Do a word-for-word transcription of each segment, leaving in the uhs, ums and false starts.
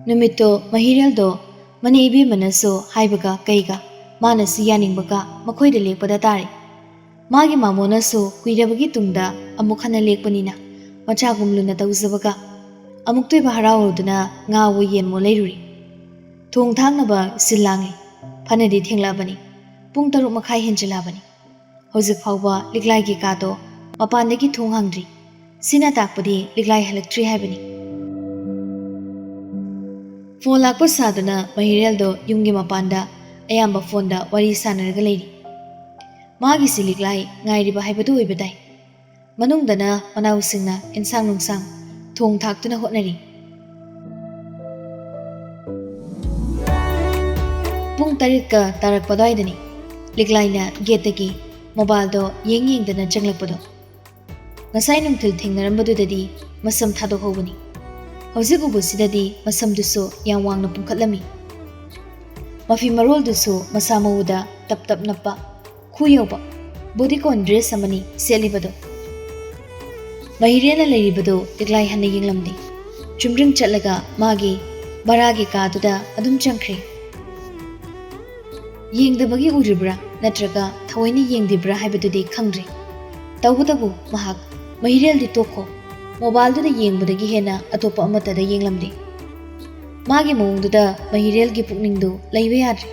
ꯅꯨꯃꯤꯠꯇꯣ ꯃꯍꯤꯔꯦꯜꯗꯣ ꯃꯅꯦ ꯏꯕꯦꯝꯃꯅꯁꯨ ꯍꯥꯏꯕꯒ ꯀꯩꯒ ꯃꯥꯅꯁꯨ ꯌꯥꯅꯤꯡꯕꯒ ꯃꯈꯣꯏꯗ ꯂꯦꯛꯄꯗ ꯇꯥꯔꯦ꯫ ꯃꯥꯒꯤ ꯃꯥꯃꯣꯅꯁꯨ ꯀꯨꯏꯔꯕꯒꯤ ꯇꯨꯡꯗ ꯑꯃꯨꯛ ꯍꯟꯅ ꯂꯦꯛꯄꯅꯤꯅ ꯃꯆꯥꯒꯨꯝ ꯂꯨꯅ ꯇꯧꯖꯕꯒ ꯑꯃꯨꯛꯇꯣꯏꯕ ꯍꯔꯥꯎꯔꯨꯗꯨꯅ ꯉꯥꯋꯣ ꯌꯦꯟꯋꯣ ꯂꯩꯔꯨꯔꯤ꯫ ꯊꯣꯡ ꯊꯥꯛꯅꯕ ꯁꯤꯜ ꯂꯥꯡꯉꯤ꯫ ꯐꯅꯗꯤ ꯊꯦꯡꯂꯛꯑꯕꯅꯤ꯫ ꯄꯨꯡ ꯇꯔꯨꯛ ꯃꯈꯥꯏ ꯍꯦꯟꯖꯤꯜꯂꯛꯑꯕꯅꯤ꯫ ꯍꯧꯖꯤꯛ ꯐꯥꯎꯕ ꯂꯤꯛꯂꯥꯏꯒꯤ ꯀꯥꯗꯣ ꯃꯄꯥꯟꯗꯒꯤ ꯊꯣꯡ ꯍꯥꯡꯗ꯭ꯔꯤ꯫ ꯁꯤꯅ ꯇꯥꯛꯄꯗꯤ ꯂꯤꯛꯂꯥꯏ ꯍꯜꯂꯛꯇ꯭ꯔꯤ ꯍꯥꯏꯕꯅꯤ꯫ ꯐꯣꯟ ꯂꯥꯛꯄ ꯁꯥꯗꯨꯅ ꯃꯍꯤꯔꯦꯜꯗꯣ ꯌꯨꯝꯒꯤ ꯃꯄꯥꯟꯗ ꯑꯌꯥꯝꯕ ꯐꯣꯟꯗ ꯋꯥꯔꯤ ꯁꯥꯟꯅꯔꯒ ꯂꯩꯔꯤ꯫ ꯃꯥꯒꯤꯁꯤ ꯂꯤꯛꯂꯥꯏ ꯉꯥꯏꯔꯤꯕ ꯍꯥꯏꯕꯗꯨ ꯑꯣꯏꯕ ꯇꯥꯏ꯫ ꯃꯅꯨꯡꯗꯅ ꯃꯅꯥꯎꯁꯤꯡꯅ ꯏꯟꯁꯥꯡ ꯅꯨꯡꯁꯥꯡ ꯊꯣꯡ ꯊꯥꯛꯇꯨꯅ ꯍꯣꯠꯅꯔꯤ꯫ ꯄꯨꯡ ꯇꯔꯦꯠꯀ ꯇꯥꯔꯛꯄ ꯑꯗꯨꯋꯥꯏꯗꯅꯤ ꯂꯤꯛꯂꯥꯏꯅ ꯒꯦꯠꯇꯒꯤ ꯃꯣꯕꯥꯏꯜꯗꯣ ꯌꯦꯡ ꯌꯦꯡꯗꯅ ꯆꯪꯂꯛꯄꯗꯣ꯫ ꯉꯁꯥꯏ ꯅꯨꯡꯊꯤꯜ ꯊꯦꯡꯅꯔꯝꯕꯗꯨꯗꯗꯤ ꯃꯁꯝ ꯊꯥꯗꯣꯛꯍꯧꯕꯅꯤ꯫ ꯍꯧꯖꯤꯛ ꯎꯕꯁꯤꯗꯗꯤ ꯃꯁꯝꯗꯨꯁꯨ ꯌꯥꯝ ꯋꯥꯡꯅ ꯄꯨꯡꯈꯠꯂꯝꯃꯤ꯫ ꯃꯐꯤ ꯃꯔꯣꯜꯗꯨꯁꯨ ꯃꯁꯥ ꯃꯎꯗ ꯇꯞ ꯇꯞ ꯅꯞꯄ, ꯈꯨ ꯌꯧꯕ ꯕꯣꯗꯤꯀꯣꯟ ꯗ꯭ꯔꯦꯁ ꯑꯃꯅꯤ ꯁꯦꯠꯂꯤꯕꯗꯣ꯫ ꯃꯍꯤꯔꯦꯜꯅ ꯂꯩꯔꯤꯕꯗꯣ ꯂꯤꯛꯂꯥꯏ ꯍꯟꯅ ꯌꯦꯡꯂꯝꯗꯦ꯫ ꯆꯨꯝꯗ꯭ꯔꯤꯡ ꯆꯠꯂꯒ ꯃꯥꯒꯤ ꯚꯔꯥꯒꯤ ꯀꯥꯗꯨꯗ ꯑꯗꯨꯝ ꯆꯪꯈ꯭ꯔꯦ꯫ ꯌꯦꯡꯗꯕꯒꯤ ꯎꯔꯤꯕ꯭ꯔꯥ ꯅꯠꯇ꯭ꯔꯒ ꯊꯑꯣꯏꯅ ꯌꯦꯡꯗ꯭ꯔꯤꯕ꯭ꯔꯥ ꯍꯥꯏꯕꯗꯨꯗꯤ ꯈꯪꯗ꯭ꯔꯦ꯫ ꯇꯧꯕꯇꯕꯨ ꯃꯍꯥꯛ ꯃꯍꯤꯔꯦꯜꯗꯤ ꯇꯣꯛꯈꯣ, ꯃꯣꯕꯥꯏꯜꯗꯨꯗ ꯌꯦꯡꯕꯗꯒꯤ ꯍꯦꯟꯅ ꯑꯇꯣꯞꯄ ꯑꯃꯠꯇꯗ ꯌꯦꯡꯂꯝꯗꯦ꯫ ꯃꯥꯒꯤ ꯃꯑꯣꯡꯗꯨꯗ ꯃꯍꯤꯔꯦꯜꯒꯤ ꯄꯨꯛꯅꯤꯡꯗꯨ ꯂꯩꯕ ꯌꯥꯗ꯭ꯔꯦ꯫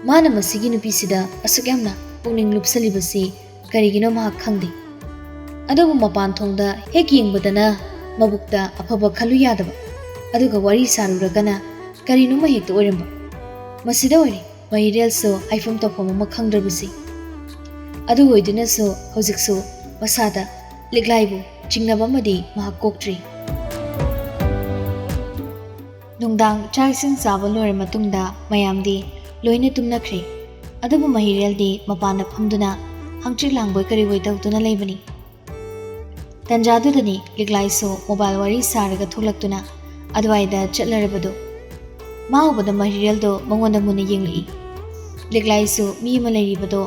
ꯃꯥꯅ ꯃꯁꯤꯒꯤ ꯅꯨꯄꯤꯁꯤꯗ ꯑꯁꯨꯛ ꯌꯥꯝꯅ ꯄꯨꯛꯅꯤꯡ ꯂꯨꯞꯁꯜꯂꯤꯕꯁꯤ ꯀꯔꯤꯒꯤꯅꯣ ꯃꯍꯥꯛ ꯈꯪꯗꯦ꯫ ꯑꯗꯨꯕꯨ ꯃꯄꯥꯟ ꯊꯣꯡꯗ ꯍꯦꯛ ꯌꯦꯡꯕꯗꯅ ꯃꯕꯨꯛꯇ ꯑꯐꯕ ꯈꯜꯂꯨ ꯌꯥꯗꯕ, ꯑꯗꯨꯒ ꯋꯥꯔꯤ ꯁꯥꯔꯨꯔꯒꯅ ꯀꯔꯤꯅꯣꯃ ꯍꯦꯛꯇ ꯑꯣꯏꯔꯝꯕ꯫ ꯃꯁꯤꯗ ꯑꯣꯏꯔꯦ ꯃꯍꯤꯔꯦꯜꯁꯨ ꯍꯥꯏꯐꯝ ꯇꯧꯐꯝ ꯑꯃ ꯈꯪꯗ꯭ꯔꯕꯁꯤ꯫ ꯑꯗꯨ ꯑꯣꯏꯗꯨꯅꯁꯨ ꯍꯧꯖꯤꯛꯁꯨ ꯃꯁꯥꯗ ꯂꯤꯛꯂꯥꯏꯕꯨ ꯆꯤꯡꯅꯕ ꯑꯃꯗꯤ ꯃꯍꯥꯛ ꯀꯣꯛꯇ꯭ꯔꯤ꯫ ꯅꯨꯡꯗꯥꯡ ꯆꯥꯛ ꯏꯁꯤꯡ ꯆꯥꯕ ꯂꯣꯏꯔ ꯃꯇꯨꯡꯗ ꯃꯌꯥꯝꯗꯤ ꯂꯣꯏꯅ ꯇꯨꯝꯅꯈ꯭ꯔꯦ꯫ ꯑꯗꯨꯕꯨ ꯃꯍꯤꯔꯦꯜꯗꯤ ꯃꯄꯥꯟꯗ ꯐꯝꯗꯨꯅ ꯍꯪꯆꯤꯠ ꯂꯥꯡꯕꯣꯏ ꯀꯔꯤꯕꯣꯏ ꯇꯧꯗꯨꯅ ꯂꯩꯕꯅꯤ꯫ ꯇꯟꯖꯥꯗꯨꯗꯅꯤ ꯂꯤꯛꯂꯥꯏꯁꯨ ꯃꯣꯕꯥꯏꯜ ꯋꯥꯔꯤ ꯁꯥꯔꯒ ꯊꯣꯛꯂꯛꯇꯨꯅ ꯑꯗꯨꯋꯥꯏꯗ ꯆꯠꯂꯔꯕꯗꯨ꯫ ꯃꯥ ꯎꯕꯗ ꯃꯍꯤꯔꯦꯜꯗꯣ ꯃꯉꯣꯟꯗ ꯃꯨꯟꯅ ꯌꯦꯡꯂꯛꯏ꯫ ꯂꯤꯛꯂꯥꯏꯁꯨ ꯃꯤ ꯑꯃ ꯂꯩꯔꯤꯕꯗꯣ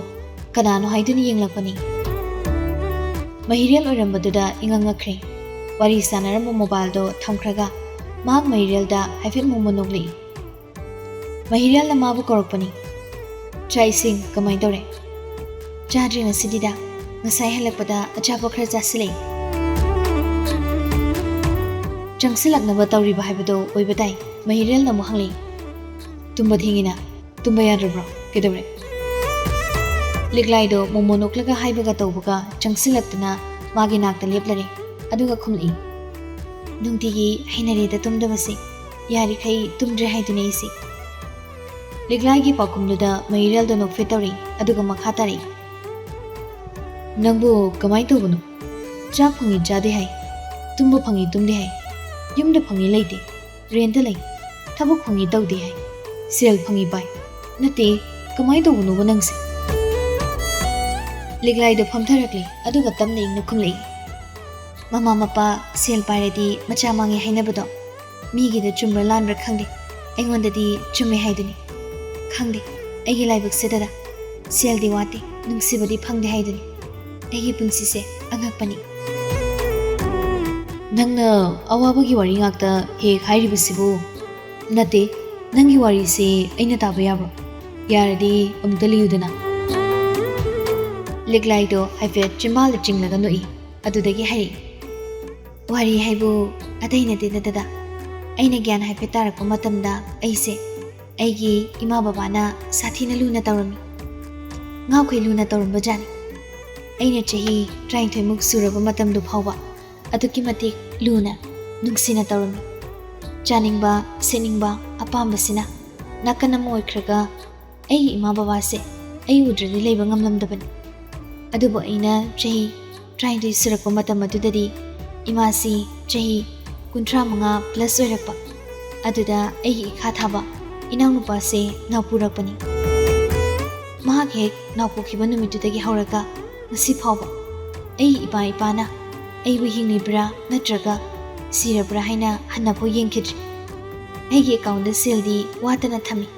ꯀꯅꯥꯅꯣ ꯍꯥꯏꯗꯨꯅ ꯌꯦꯡꯂꯛꯄꯅꯤ꯫ ꯃꯍꯤꯔꯦꯜ ꯑꯣꯏꯔꯝꯕꯗꯨꯗ ꯏꯉꯛ ꯉꯛꯈ꯭ꯔꯦ꯫ ꯋꯥꯔꯤ ꯁꯥꯟꯅꯔꯝꯕ ꯃꯣꯕꯥꯏꯜꯗꯣ ꯊꯝꯈ꯭ꯔꯒ ꯃꯍꯥꯛ ꯃꯍꯤꯔꯦꯜꯗ ꯍꯥꯏꯐꯦꯠ ꯃꯣꯃꯣꯟ ꯅꯣꯛꯂꯛꯏ꯫ ꯃꯍꯤꯔꯦꯜꯅ ꯃꯥꯕꯨ ꯀꯧꯔꯛꯄꯅꯤ꯫ "ꯆꯥꯛ ꯏꯁꯤꯡ ꯀꯃꯥꯏ ꯇꯧꯔꯦ?" "ꯆꯥꯗ꯭ꯔꯤ ꯉꯁꯤꯗꯤꯗ꯫ ꯉꯁꯥꯏ ꯍꯜꯂꯛꯄꯗ ꯑꯆꯥꯄꯣꯠ ꯈꯔ ꯆꯥꯁꯤꯜꯂꯛꯏ꯫" "ꯆꯪꯁꯤꯜꯂꯛꯅꯕ ꯇꯧꯔꯤꯕ ꯍꯥꯏꯕꯗꯣ ꯑꯣꯏꯕ ꯇꯥꯏ꯫" ꯃꯍꯤꯔꯦꯜꯅ ꯑꯃꯨꯛ ꯍꯪꯂꯛꯏ꯫ "ꯇꯨꯝꯕ ꯊꯦꯡꯉꯤꯅ꯫ ꯇꯨꯝꯕ ꯌꯥꯗ꯭ꯔꯕ꯭ꯔꯣ? ꯀꯩꯗꯧꯔꯦ?" ꯂꯤꯛꯂꯥꯏꯗꯣ ꯃꯣꯃꯣꯟ ꯅꯣꯛꯂꯒ ꯍꯥꯏꯕꯒ ꯇꯧꯕꯒ ꯆꯪꯁꯤꯜꯂꯛꯇꯨꯅ ꯃꯥꯒꯤ ꯅꯥꯛꯇ ꯂꯦꯞꯂꯔꯦ꯫ ꯑꯗꯨꯒ ꯈꯨꯝꯂꯛꯏ, "ꯅꯨꯡꯇꯤꯒꯤ ꯍꯩꯅꯔꯦꯗ ꯇꯨꯝꯗꯕꯁꯦ꯫ ꯌꯥꯔꯤꯈꯩ ꯇꯨꯝꯗ꯭ꯔꯦ ꯍꯥꯏꯗꯨꯅꯤ ꯑꯩꯁꯦ꯫" ꯂꯤꯛꯂꯥꯏꯒꯤ ꯄꯥꯎꯈꯨꯝꯗꯨꯗ ꯃꯍꯤꯔꯦꯜꯗꯣ ꯅꯣꯛꯐꯦꯠ ꯇꯧꯔꯤ, ꯑꯗꯨꯒ ꯃꯈꯥ ꯇꯥꯔꯛꯏ, "ꯅꯪꯕꯨ ꯀꯃꯥꯏꯅ ꯇꯧꯕꯅꯣ? ꯆꯥꯛ ꯐꯪꯉꯤ ꯆꯥꯗꯦ ꯍꯥꯏ, ꯇꯨꯝꯕ ꯐꯪꯉꯤ ꯇꯨꯝꯗꯦ ꯍꯥꯏ, ꯌꯨꯝꯗ ꯐꯪꯉꯤ ꯂꯩꯇꯦ, ꯔꯦꯟꯇ ꯂꯩ, ꯊꯕꯛ ꯐꯪꯉꯤ ꯇꯧꯗꯦ ꯍꯥꯏ, ꯁꯦꯜ ꯐꯪꯉꯤ ꯄꯥꯏ, ꯅꯠꯇꯦ, ꯀꯃꯥꯏꯅ ꯇꯧꯕꯅꯣꯕ ꯅꯪꯁꯦ?" ꯂꯤꯛꯂꯥꯏꯗꯣ ꯐꯝꯊꯔꯛꯂꯦ, ꯑꯗꯨꯒ ꯇꯞꯅ ꯏꯪꯅ ꯈꯨꯝꯂꯛꯏ, "ꯃꯃꯥ ꯃꯄꯥ ꯁꯦꯜ ꯄꯥꯏꯔꯗꯤ ꯃꯆꯥ ꯃꯥꯡꯉꯦ ꯍꯥꯏꯅꯕꯗꯣ, ꯃꯤꯒꯤꯗ ꯆꯨꯝꯕ꯭ꯔꯥ ꯂꯥꯟꯕ꯭ꯔꯥ ꯈꯪꯗꯦ, ꯑꯩꯉꯣꯟꯗꯗꯤ ꯆꯨꯝꯃꯦ ꯍꯥꯏꯗꯨꯅꯤ꯫ ꯈꯪꯗꯦ, ꯑꯩꯒꯤ ꯂꯥꯏꯕꯛꯁꯤꯗꯗ ꯁꯦꯜꯗꯤ ꯋꯥꯠꯇꯦ, ꯅꯨꯡꯁꯤꯕꯗꯤ ꯐꯪꯗꯦ ꯍꯥꯏꯗꯨꯅꯤ꯫ ꯑꯩꯒꯤ ꯄꯨꯟꯁꯤꯁꯦ ꯑꯉꯛꯄꯅꯤ꯫" "ꯅꯪꯅ ꯑꯋꯥꯕꯒꯤ ꯋꯥꯔꯤ ꯉꯥꯛꯇ ꯍꯦꯛ ꯍꯥꯏꯔꯤꯕꯁꯤꯕꯨ? ꯅꯠꯇꯦ, ꯅꯪꯒꯤ ꯋꯥꯔꯤꯁꯦ ꯑꯩꯅ ꯇꯥꯕ ꯌꯥꯕ꯭ꯔꯣ? ꯌꯥꯔꯗꯤ ꯑꯃꯨꯛꯇ ꯂꯤꯌꯨꯗꯅ꯫" ꯂꯤꯛꯂꯥꯏꯗꯣ ꯍꯥꯏꯐꯦꯠ ꯆꯤꯝꯕꯥꯜꯗ ꯆꯤꯡꯂꯒ ꯅꯣꯛꯏ꯫ ꯑꯗꯨꯗꯒꯤ ꯍꯥꯏꯔꯛꯏ, "ꯋꯥꯔꯤ ꯍꯥꯏꯕꯨ ꯑꯇꯩ ꯅꯠꯇꯦꯗ ꯗꯗꯥ, ꯑꯩꯅ ꯒ꯭ꯌꯥꯟ ꯍꯥꯏꯐꯦꯠ ꯇꯥꯔꯛꯄ ꯃꯇꯝꯗ ꯑꯩꯁꯦ ꯑꯩꯒꯤ ꯏꯃꯥ ꯕꯕꯥꯅ ꯁꯥꯊꯤꯅ ꯂꯨꯅ ꯇꯧꯔꯝꯃꯤ꯫ ꯉꯥꯎꯈꯩ ꯂꯨꯅ ꯇꯧꯔꯝꯕ ꯖꯥꯠꯅꯤ꯫ ꯑꯩꯅ ꯆꯍꯤ ꯇꯔꯥꯅꯤꯊꯣꯏꯃꯨꯛ ꯁꯨꯔꯕ ꯃꯇꯝꯗꯨ ꯐꯥꯎꯕ ꯑꯗꯨꯛꯀꯤ ꯃꯇꯤꯛ ꯂꯨꯅ, ꯅꯨꯡꯁꯤꯅ ꯇꯧꯔꯝꯃꯤ꯫ ꯆꯥꯅꯤꯡꯕ, ꯁꯦꯠꯅꯤꯡꯕ, ꯑꯄꯥꯝꯕꯁꯤꯅ ꯅꯥꯀꯟ ꯑꯃ ꯑꯣꯏꯈ꯭ꯔꯒ ꯑꯩꯒꯤ ꯏꯃꯥ ꯕꯕꯥꯁꯦ ꯑꯩ ꯎꯗ꯭ꯔꯗꯤ ꯂꯩꯕ ꯉꯝꯂꯝꯗꯕꯅꯤ꯫ ꯑꯗꯨꯕꯨ ꯑꯩꯅ ꯆꯍꯤ ꯇꯔꯥꯅꯤꯊꯣꯏ ꯁꯨꯔꯛꯄ ꯃꯇꯝ ꯑꯗꯨꯗꯗꯤ ꯏꯃꯥꯁꯤ ꯆꯍꯤ ꯀꯨꯟꯊ꯭ꯔꯥ ꯃꯉꯥ plus ꯑꯣꯏꯔꯛꯄ꯫ ꯑꯗꯨꯗ ꯑꯩꯒꯤ ꯏꯈꯥ ꯊꯥꯕ ꯏꯅꯥꯎꯅꯨꯄꯥꯁꯦ ꯅꯥꯎꯄꯨꯔꯛꯄꯅꯤ꯫ ꯃꯍꯥꯛ ꯍꯦꯛ ꯅꯥꯎꯄꯣꯛꯈꯤꯕ ꯅꯨꯃꯤꯠꯇꯨꯗꯒꯤ ꯍꯧꯔꯒ ꯉꯁꯤ ꯐꯥꯎꯕ ꯑꯩꯒꯤ ꯏꯃꯥ ꯏꯄꯥꯅ ꯑꯩꯕꯨ ꯍꯤꯡꯂꯤꯕ꯭ꯔꯥ ꯅꯠꯇ꯭ꯔꯒ ꯁꯤꯔꯕ꯭ꯔꯥ ꯍꯥꯏꯅ ꯍꯟꯅꯐꯥꯎ ꯌꯦꯡꯈꯤꯗ꯭ꯔꯤ꯫ ꯑꯩꯒꯤ account ꯁꯦꯜꯗꯤ ꯋꯥꯠꯇꯅ ꯊꯝꯃꯤ꯫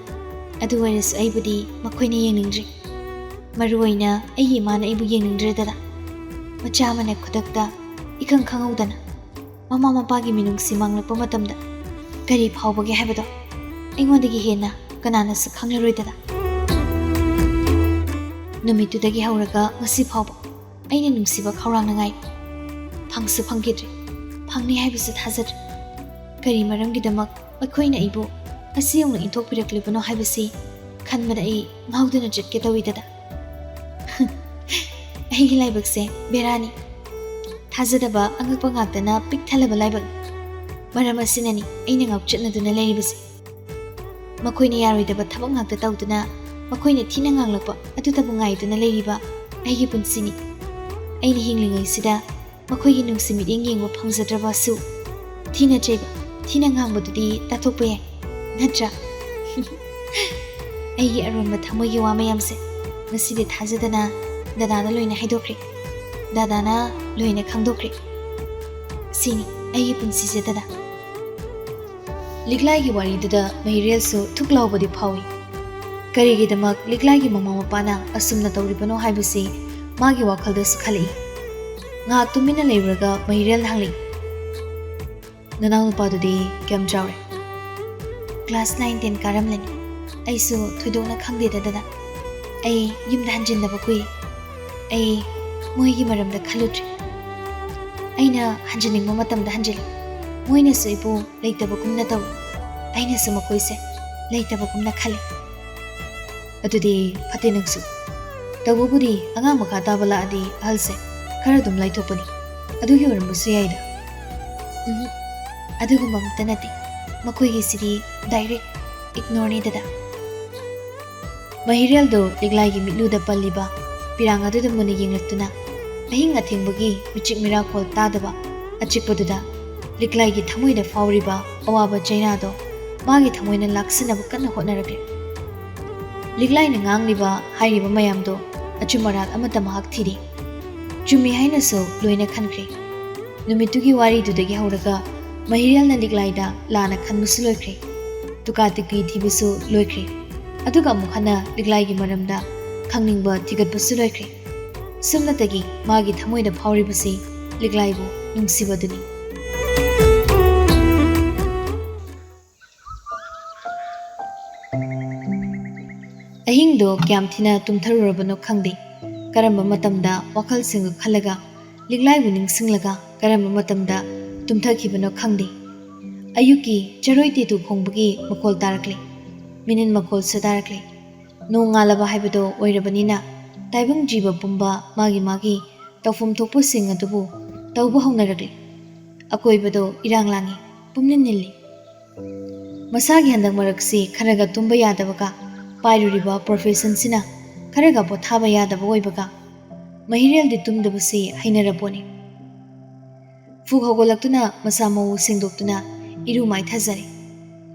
ꯑꯗꯨ ꯑꯣꯏꯔꯁꯨ ꯑꯩꯕꯨꯗꯤ ꯃꯈꯣꯏꯅ ꯌꯦꯡꯅꯤꯡꯗ꯭ꯔꯤ꯫ ꯃꯔꯨ ꯑꯣꯏꯅ ꯑꯩꯒꯤ ꯏꯃꯥꯅ ꯑꯩꯕꯨ ꯌꯦꯡꯅꯤꯡꯗ꯭ꯔꯦꯗꯅ꯫ ꯃꯆꯥ ꯑꯃꯅ ꯈꯨꯗꯛꯇ ꯏꯈꯪ ꯈꯪꯍꯧꯗꯅ ꯃꯃꯥ ꯃꯄꯥꯒꯤ ꯃꯤꯅꯨꯡꯁꯤ ꯃꯥꯡꯂꯛꯄ ꯃꯇꯝꯗ ꯀꯔꯤ ꯐꯥꯎꯕꯒꯦ ꯍꯥꯏꯕꯗꯣ ꯑꯩꯉꯣꯟꯗꯒꯤ ꯍꯦꯟꯅ ꯀꯅꯥꯅꯁꯨ ꯈꯪꯂꯔꯣꯏꯗꯅ꯫ ꯅꯨꯃꯤꯠꯇꯨꯗꯒꯤ ꯍꯧꯔꯒ ꯉꯁꯤ ꯐꯥꯎꯕ ꯑꯩꯅ ꯅꯨꯡꯁꯤꯕ ꯈꯧꯔꯥꯡꯅ ꯉꯥꯏ꯫ ꯐꯪꯁꯨ ꯐꯪꯈꯤꯗ꯭ꯔꯦ, ꯐꯪꯅꯤ ꯍꯥꯏꯕꯁꯨ ꯊꯥꯖꯗ꯭ꯔꯦ꯫ ꯀꯔꯤ ꯃꯔꯝꯒꯤꯗꯃꯛ ꯃꯈꯣꯏꯅ ꯑꯩꯕꯨ ꯑꯁꯤ ꯌꯧꯅ ꯏꯟꯊꯣꯛꯄꯤꯔꯛꯂꯤꯕꯅꯣ ꯍꯥꯏꯕꯁꯤ ꯈꯟꯕꯗ ꯑꯩ ꯉꯥꯎꯗꯨꯅ ꯆꯠꯀꯦ ꯇꯧꯏꯗꯗ꯫ ꯑꯩꯒꯤ ꯂꯥꯏꯕꯛꯁꯦ ꯕꯦꯔꯥꯅꯤ꯫ ꯊꯥꯖꯗꯕ ꯑꯉꯛꯄ ꯉꯥꯛꯇꯅ ꯄꯤꯛ ꯊꯜꯂꯕ ꯂꯥꯏꯕꯛꯅꯤ꯫ ꯃꯔꯝ ꯑꯁꯤꯅꯅꯤ ꯑꯩꯅ ꯉꯥꯎꯆꯠꯅꯗꯨꯅ ꯂꯩꯔꯤꯕꯁꯦ꯫ ꯃꯈꯣꯏꯅ ꯌꯥꯔꯣꯏꯗꯕ ꯊꯕꯛ ꯉꯥꯛꯇ ꯇꯧꯗꯨꯅ, ꯃꯈꯣꯏꯅ ꯊꯤꯅ ꯉꯥꯡꯂꯛꯄ ꯑꯗꯨꯇꯕꯨ ꯉꯥꯏꯗꯨꯅ ꯂꯩꯔꯤꯕ ꯑꯩꯒꯤ ꯄꯨꯟꯁꯤꯅꯤ꯫ ꯑꯩꯅ ꯍꯤꯡꯂꯤꯉꯩꯁꯤꯗ ꯃꯈꯣꯏꯒꯤ ꯅꯨꯡꯁꯤ ꯃꯤꯠꯌꯦꯡ ꯌꯦꯡꯕ ꯐꯪꯖꯗ꯭ꯔꯕꯁꯨ, ꯊꯤꯅ ꯆꯩꯕ, ꯊꯤꯅ ꯉꯥꯡꯕꯗꯨꯗꯤ ꯇꯥꯊꯣꯛꯄ ꯌꯥꯏ, ꯅꯠꯇ꯭ꯔꯥ? ꯑꯩꯒꯤ ꯑꯔꯣꯟꯕ ꯊꯃꯣꯏꯒꯤ ꯋꯥ ꯃꯌꯥꯝꯁꯦ ꯉꯁꯤꯗꯤ ꯊꯥꯖꯗꯅ ꯗꯗꯥꯗ ꯂꯣꯏꯅ ꯍꯥꯏꯗꯣꯛꯈ꯭ꯔꯦ꯫ ꯗꯗꯥꯅ ꯂꯣꯏꯅ ꯈꯪꯗꯣꯛꯈ꯭ꯔꯦ꯫ ꯁꯤꯅꯤ ꯑꯩꯒꯤ ꯄꯨꯟꯁꯤꯁꯦ, ꯗꯗꯥ꯫ ꯂꯤꯛꯂꯥꯏꯒꯤ ꯋꯥꯔꯤꯗꯨꯗ ꯃꯍꯤꯔꯦꯜꯁꯨ ꯊꯨꯛ ꯂꯥꯎꯕꯗꯤ ꯐꯥꯎꯏ꯫ ꯀꯔꯤꯒꯤꯗꯃꯛ ꯂꯤꯛꯂꯥꯏꯒꯤ ꯃꯃꯥ ꯃꯄꯥꯅ ꯑꯁꯨꯝꯅ ꯇꯧꯔꯤꯕꯅꯣ ꯍꯥꯏꯕꯁꯤ ꯃꯥꯒꯤ ꯋꯥꯈꯜꯗꯁꯨ ꯈꯜꯂꯛꯏ꯫ ꯉꯥꯏꯍꯥꯛ ꯇꯨꯃꯤꯟꯅ ꯂꯩꯔꯨꯔꯒ ꯃꯍꯤꯔꯦꯜꯅ ꯍꯪꯂꯛꯏ, "ꯅꯅꯥꯎꯅꯨꯄꯥꯗꯨꯗꯤ ꯀꯌꯥꯝ ꯆꯥꯎꯔꯦ?" "Class nine ten ꯀꯥꯔꯝꯂꯅꯤ꯫ ꯑꯩꯁꯨ ꯊꯣꯏꯗꯣꯛꯅ ꯈꯪꯗꯦꯗ, ꯗꯗꯥ꯫ ꯑꯩ ꯌꯨꯝꯗ ꯍꯟꯖꯤꯟꯗꯕ ꯀꯨꯏ꯫ ꯑꯩ ꯃꯣꯏꯒꯤ ꯃꯔꯝꯗ ꯈꯜꯂꯨꯗ꯭ꯔꯦ꯫ ꯑꯩꯅ ꯍꯟꯖꯤꯟꯅꯤꯡꯕ ꯃꯇꯝꯗ ꯍꯟꯖꯤꯜꯂꯤ꯫ ꯃꯣꯏꯅꯁꯨ ꯑꯩꯕꯨ ꯂꯩꯇꯕꯒꯨꯝꯅ ꯇꯧꯏ꯫ ꯑꯩꯅꯁꯨ ꯃꯈꯣꯏꯁꯦ ꯂꯩꯇꯕꯒꯨꯝꯅ ꯈꯜꯂꯤ꯫" "ꯑꯗꯨꯗꯤ ꯐꯠꯇꯦ ꯅꯪꯁꯨ꯫ ꯇꯧꯕꯕꯨꯗꯤ ꯑꯉꯥꯡ ꯃꯈꯥ ꯇꯥꯕ ꯂꯥꯛꯑꯗꯤ ꯑꯍꯜꯁꯦ ꯈꯔ ꯑꯗꯨꯝ ꯂꯥꯏꯊꯣꯛꯄꯅꯤ꯫ ꯑꯗꯨꯒꯤ ꯑꯣꯏꯔꯝꯕꯁꯨ ꯌꯥꯏꯗ꯫" "ꯎꯝ, ꯑꯗꯨꯒꯨꯝꯕ ꯑꯃꯠꯇ ꯅꯠꯇꯦ꯫ ꯃꯈꯣꯏꯒꯤꯁꯤꯗꯤ direct ignoreꯅꯤ, ꯗꯗꯥ꯫" ꯃꯍꯤꯔꯦꯜꯗꯣ ꯂꯤꯛꯂꯥꯏꯒꯤ ꯃꯤꯠꯂꯨꯗ ꯄꯜꯂꯤꯕ ꯄꯤꯔꯥꯡ ꯑꯗꯨꯗ ꯃꯨꯟꯅ ꯌꯦꯡꯂꯛꯇꯨꯅ, ꯑꯍꯤꯡ ꯑꯊꯦꯡꯕꯒꯤ ꯃꯤꯆꯤꯛ ꯃꯤꯔꯥꯈꯣꯜ ꯇꯥꯗꯕ ꯑꯆꯤꯛꯄꯗꯨꯗ ꯂꯤꯛꯂꯥꯏꯒꯤ ꯊꯃꯣꯏꯗ ꯐꯥꯎꯔꯤꯕ ꯑꯋꯥꯕ ꯆꯩꯅꯥꯗꯣ ꯃꯥꯒꯤ ꯊꯃꯣꯏꯅ ꯂꯥꯛꯁꯤꯟꯅꯕ ꯀꯟꯅ ꯍꯣꯠꯅꯔꯛꯂꯤ꯫ ꯂꯤꯛꯂꯥꯏꯅ ꯉꯥꯡꯂꯤꯕ ꯍꯥꯏꯔꯤꯕ ꯃꯌꯥꯝꯗꯣ ꯑꯆꯨꯝ ꯑꯔꯥꯟ ꯑꯃꯠꯇ ꯃꯍꯥꯛ ꯊꯤꯗꯦ꯫ ꯆꯨꯝꯃꯤ ꯍꯥꯏꯅꯁꯨ ꯂꯣꯏꯅ ꯈꯟꯈ꯭ꯔꯦ꯫ ꯅꯨꯃꯤꯠꯇꯨꯒꯤ ꯋꯥꯔꯤꯗꯨꯗꯒꯤ ꯍꯧꯔꯒ ꯃꯍꯤꯔꯦꯜꯅ ꯂꯤꯛꯂꯥꯏꯗ ꯂꯥꯟꯅ ꯈꯟꯕꯁꯨ ꯂꯣꯏꯈ꯭ꯔꯦ꯫ ꯇꯨꯀꯥ ꯇꯤꯛꯄꯤ ꯊꯤꯕꯁꯨ ꯂꯣꯏꯈ꯭ꯔꯦ꯫ ꯑꯗꯨꯒ ꯑꯃꯨꯛ ꯍꯟꯅ ꯂꯤꯛꯂꯥꯏꯒꯤ ꯃꯔꯝꯗ ꯈꯪꯅꯤꯡꯕ ꯊꯤꯒꯠꯄꯁꯨ ꯂꯣꯏꯈ꯭ꯔꯦ꯫ ꯁꯨꯞꯅꯇꯒꯤ ꯃꯥꯒꯤ ꯊꯃꯣꯏꯗ ꯐꯥꯎꯔꯤꯕꯁꯤ ꯂꯤꯛꯂꯥꯏꯕꯨ ꯅꯨꯡꯁꯤꯕꯗꯨꯅꯤ꯫ ꯑꯍꯤꯡꯗꯣ ꯀꯌꯥꯝ ꯊꯤꯅ ꯇꯨꯝꯊꯔꯨꯔꯕꯅꯣ ꯈꯪꯗꯦ꯫ ꯀꯔꯝꯕ ꯃꯇꯝꯗ ꯋꯥꯈꯜꯁꯤꯡꯗꯨ ꯈꯜꯂꯒ, ꯂꯤꯛꯂꯥꯏꯕꯨ ꯅꯤꯡꯁꯤꯡꯂꯒ ꯀꯔꯝꯕ ꯃꯇꯝꯗ ꯇꯨꯝꯊꯈꯤꯕꯅꯣ ꯈꯪꯗꯦ꯫ ꯑꯌꯨꯛꯀꯤ ꯆꯔꯣꯏ ꯇꯦꯇꯨ ꯈꯣꯡꯕꯒꯤ ꯃꯈꯣꯜ ꯇꯥꯔꯛꯂꯦ꯫ ꯃꯤꯅꯤꯟ ꯃꯈꯣꯜꯁꯨ ꯇꯥꯔꯛꯂꯦ꯫ ꯅꯣꯡ ꯉꯥꯜꯂꯕ ꯍꯥꯏꯕꯗꯣ ꯑꯣꯏꯔꯕꯅꯤꯅ, ꯇꯥꯏꯕꯪ ꯖꯤꯕ ꯄꯨꯝꯕ ꯃꯥꯒꯤ ꯃꯥꯒꯤ ꯇꯧꯐꯝ ꯊꯣꯛꯄꯁꯤꯡ ꯑꯗꯨꯕꯨ ꯇꯧꯕ ꯍꯧꯅꯔꯛꯂꯤ꯫ ꯑꯀꯣꯏꯕꯗꯣ ꯏꯔꯥꯡ ꯂꯥꯡꯏ, ꯄꯨꯝꯅꯤꯜ ꯅꯤꯜꯂꯤ꯫ ꯃꯁꯥꯒꯤ ꯍꯟꯗꯛ ꯃꯔꯛꯁꯤ ꯈꯔꯒ ꯇꯨꯝꯕ ꯌꯥꯗꯕꯒ, ꯄꯥꯏꯔꯨꯔꯤꯕ ꯄ꯭ꯔꯣꯐꯦꯁꯟꯁꯤꯅ ꯈꯔꯒ ꯄꯣꯊꯥꯕ ꯌꯥꯗꯕ ꯑꯣꯏꯕꯒ, ꯃꯍꯤꯔꯦꯜꯗꯤ ꯇꯨꯝꯗꯕꯁꯤ ꯍꯩꯅꯔꯄꯣꯠꯅꯤ꯫ ꯐꯨꯛ ꯍꯧꯒꯠꯂꯛꯇꯨꯅ ꯃꯁꯥ ꯃꯎ ꯁꯦꯡꯗꯣꯛꯇꯨꯅ ꯏꯔꯨ ꯃꯥꯏꯊꯖꯔꯦ꯫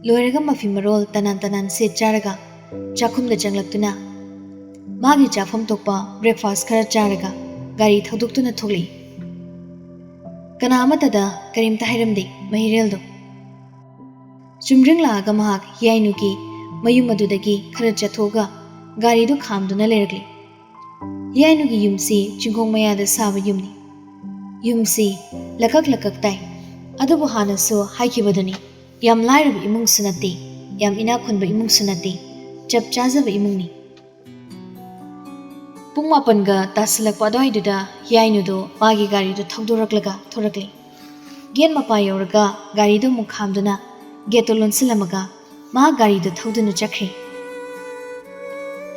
ꯂꯣꯏꯔꯒ ꯃꯐꯤ ꯃꯔꯣꯜ ꯇꯅꯥꯟ ꯇꯅꯥꯟ ꯁꯦꯠ ꯆꯥꯔꯒ ꯆꯥꯛꯈꯨꯝꯗ ꯆꯪꯂꯛꯇꯨꯅ ꯃꯥꯒꯤ ꯆꯥꯐꯝ ꯊꯣꯛꯄ ꯕ꯭ꯔꯦꯛꯐꯥꯁ ꯈꯔ ꯆꯥꯔꯒ ꯒꯥꯔꯤ ꯊꯧꯗꯣꯛꯇꯨꯅ ꯊꯣꯛꯂꯛꯏ꯫ ꯀꯅꯥ ꯑꯃꯠꯇꯗ ꯀꯔꯤꯝꯇ ꯍꯥꯏꯔꯝꯗꯦ ꯃꯍꯤꯔꯦꯜꯗꯣ꯫ ꯆꯨꯝꯗ꯭ꯔꯤꯡ ꯂꯥꯛꯑꯒ ꯃꯍꯥꯛ ꯍꯤꯌꯥꯏꯅꯨꯒꯤ ꯃꯌꯨꯝ ꯑꯗꯨꯗꯒꯤ ꯈꯔ ꯆꯠꯊꯣꯛꯑꯒ ꯒꯥꯔꯤꯗꯨ ꯈꯥꯝꯗꯨꯅ ꯂꯩꯔꯛꯂꯦ꯫ ꯍꯤꯌꯥꯏꯅꯨꯒꯤ ꯌꯨꯝꯁꯤ ꯆꯤꯡꯈꯣꯡ ꯃꯌꯥꯗ ꯁꯥꯕ ꯌꯨꯝꯅꯤ꯫ ꯌꯨꯝꯁꯤ ꯂꯀꯛ ꯂꯀꯛ ꯇꯥꯏ꯫ ꯑꯗꯨꯕꯨ ꯍꯥꯟꯅꯁꯨ ꯍꯥꯏꯈꯤꯕꯗꯨꯅꯤ, ꯌꯥꯝ ꯂꯥꯏꯔꯕ ꯏꯃꯨꯡꯁꯨ ꯅꯠꯇꯦ, ꯌꯥꯝ ꯏꯅꯥꯛ ꯈꯨꯟꯕ ꯏꯃꯨꯡꯁꯨ ꯅꯠꯇꯦ, ꯆꯞ ꯆꯥꯖꯕ ꯏꯃꯨꯡꯅꯤ꯫ ꯄꯨꯡ ꯃꯥꯄꯟꯒ ꯇꯥꯁꯤꯜꯂꯛꯄ ꯑꯗꯨꯋꯥꯏꯗꯨꯗ ꯍꯤꯌꯥꯏꯅꯨꯗꯣ ꯃꯥꯒꯤ ꯒꯥꯔꯤꯗꯨ ꯊꯧꯗꯣꯔꯛꯂꯒ ꯊꯣꯔꯛꯂꯦ꯫ ꯒꯦꯠ ꯃꯄꯥ ꯌꯧꯔꯒ ꯒꯥꯔꯤꯗꯨ ꯑꯃꯨꯛ ꯈꯥꯝꯗꯨꯅ ꯒꯦꯠꯇꯨ ꯂꯣꯟꯁꯤꯜꯂꯝꯃꯒ ꯃꯥ ꯒꯥꯔꯤꯗꯨ ꯊꯧꯗꯨꯅ ꯆꯠꯈ꯭ꯔꯦ꯫